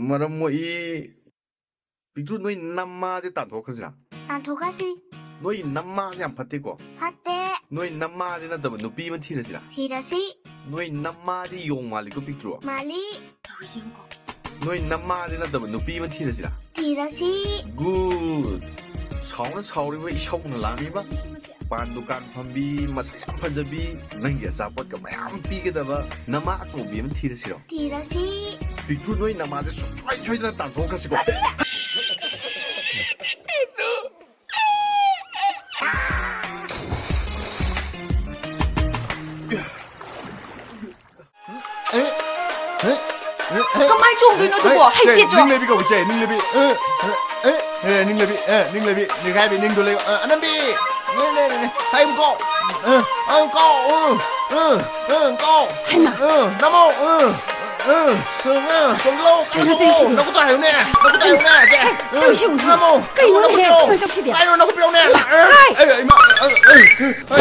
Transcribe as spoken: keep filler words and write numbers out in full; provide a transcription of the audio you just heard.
ꯃꯔꯝ ꯃꯣꯛꯏ꯫ ꯄꯤꯛꯇ꯭ꯔꯨ, ꯅꯣꯏ ꯅꯃꯥꯁꯦ ꯇꯥꯟꯊꯣꯛꯈ꯭ꯔꯁꯤꯔꯥ? ꯇꯥꯟꯊꯣꯛꯈ꯭ꯔꯁꯤ꯫ ꯅꯣꯏ ꯅꯃꯥꯁꯦ ꯌꯥꯝ ꯐꯠꯇꯦꯀꯣ? ꯐꯠꯇꯦ꯫ ꯅꯣꯏ ꯅꯃꯥꯁꯦ ꯅꯠꯇꯕ ꯅꯨꯄꯤ ꯑꯃ ꯊꯤꯔꯁꯤꯔꯥ? ꯊꯤꯔꯁꯤ꯫ ꯅꯣꯏ ꯅꯃꯥꯁꯦ ꯌꯣꯡ ꯃꯥꯜꯂꯤꯀꯣ, ꯄꯤꯛꯇ꯭ꯔꯨ? ꯃꯥꯜꯂꯤ꯫ ꯇꯧꯔꯤꯁꯦ ꯌꯦꯡꯉꯨꯀꯣ꯫ ꯅꯣꯏ ꯅꯃꯥꯁꯦ ꯅꯠꯇꯕ ꯅꯨꯄꯤ ꯑꯃ ꯊꯤꯔꯁꯤꯔꯥ? ꯊꯤꯔꯁꯤ꯫ Good. ꯁꯥꯎꯅ ꯁꯥꯎꯔꯤꯕ, ꯏꯁꯧꯅ ꯂꯥꯡꯉꯤꯕ, ꯄꯥꯟ ꯗꯨꯀꯥꯟ ꯐꯝꯕꯤ, ꯃꯁꯛ ꯌꯥꯝ ꯐꯖꯕꯤ, ꯅꯪꯒꯤ ꯑꯆꯥꯄꯣꯠꯀ ꯃꯌꯥꯝ ꯄꯤꯒꯗꯕ ꯅꯃꯥ ꯑꯇꯣꯝꯕꯤ ꯑꯃ ꯊꯤꯔꯁꯤꯔꯣ? ꯊꯤꯔꯁꯤ꯫ ꯄꯤꯛꯇ꯭ꯔꯨ, ꯅꯣꯏ ꯅꯃꯥꯁꯦ ꯁꯨꯡꯁꯣꯏ ꯁꯣꯏꯗꯅ ꯇꯥꯟꯊꯣꯛꯈ꯭ꯔꯁꯤꯀꯣ꯫ ꯀꯃꯥꯏ ꯆꯣꯡꯗꯣꯏꯅꯣ ꯑꯗꯨꯕꯣ? ꯍꯩꯇꯦ, ꯆꯣ꯫ ꯅꯤꯡꯂꯩꯕꯤ ꯀꯧꯕ ꯏꯆꯦ, ꯅꯤꯡꯂꯩꯕꯤ꯫ ꯑ, ꯑ, ꯑ, ꯑ, ꯅꯤꯡꯂꯩꯕꯤ, ꯑ, ꯅꯤꯡꯂꯩꯕꯤ, ꯅꯤꯡꯈꯥꯏꯕꯤ, ꯅꯤꯡꯗꯣ ꯂꯩꯌꯨ꯫ ꯑ, ꯑꯅꯝꯕꯤ꯫ ꯅꯦ, ꯅꯦ, ꯅꯦ, ꯅꯦ꯫ ꯍꯥꯏ ꯑꯃꯨꯛ ꯀꯧ꯫ ꯑ, ꯑ, ꯀꯧ꯫ ꯑ, ꯑ, ꯀꯧ꯫ ꯍꯩꯃꯥ꯫ ꯑ, ꯅꯃꯧ꯫ ꯑ, ꯑ, ꯑ, ꯑ, ꯆꯣꯡꯂꯧ, ꯀꯩꯅꯣ ꯆꯣꯡꯂꯧ꯫ ꯇꯧꯔꯤꯁꯤꯕꯣ? ꯅꯈꯨꯠꯇꯣ ꯍꯥꯏꯌꯨꯅꯦ, ꯅꯈꯨꯠꯇꯣ ꯍꯥꯏꯌꯨꯅꯦ, ꯆꯦ꯫ ꯑꯦ, ꯑ, ꯇꯧꯔꯤꯁꯤꯕꯣ? ꯅꯃꯧ꯫ ꯀꯩꯅꯣꯅꯦ, ꯅꯈꯨꯠꯄꯤꯔꯛꯑꯣ꯫ ꯀꯃꯥꯏ ꯇꯧꯁꯤꯒꯦ? ꯀꯩꯅꯣ, ꯅꯈꯨꯠꯄꯤꯔꯛꯑꯣꯅꯦ꯫ ꯍꯩꯃꯥ, ꯑ, ꯍꯥꯏ꯫ ꯑ, ꯏꯃꯥ, ꯑ, ꯑ, ꯑ,